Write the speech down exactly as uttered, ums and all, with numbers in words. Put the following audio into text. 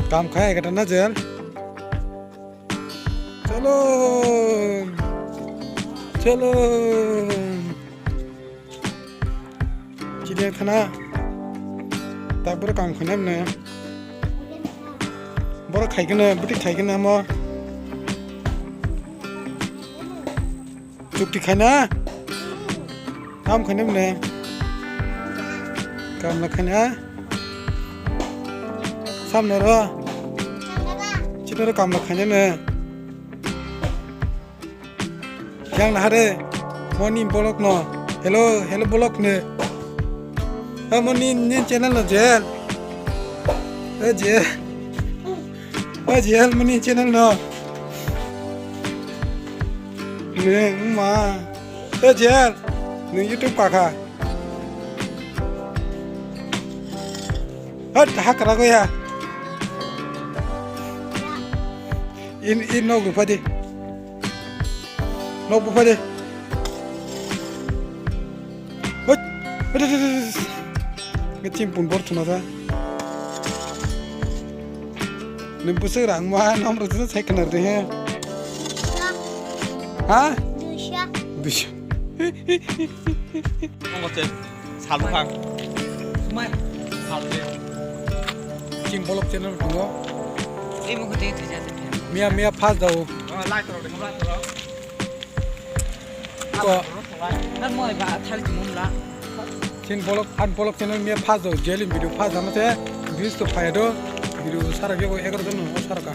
Kam khai ekata na jel. Chalo. Chalo. Chiriya khana. Tak boro kam khainai mne. Boro khaikene, bwtwi khaikene mo. Chukti khaina? Kam khaina mne? Kamla khaina? Samne ro? Chino ro kamla khaina ne? Yang na hare? Moni bolok no. Hello, hello bolok ne. Ha moni ni channel no jel. Eh jel. Eh jel moni channel no. Neng ma. Eh jel. Neng YouTube kaka. Hat hakra go ya. In in no gupadi. Nok buphai de. Hoi. Hoi, hoi, hoi, hoi. Nge chimpun bor thuna da. Ni busuk rang ma nom ro sai khna de he. Ha? Dusha. Dusha. Salbuphang. Mai. Salbu. Chim bolok channel tongo. Ei mo khotei thija de. Miya miya phas dao. Oh, like rok de, like rok. Ko. Nang mo ba thal chimum la. Chin bolok, an bolok channel miya phas dao. Jelim video phas dao te. Views to phai do. Video sara ge ko egar jon no sara ka.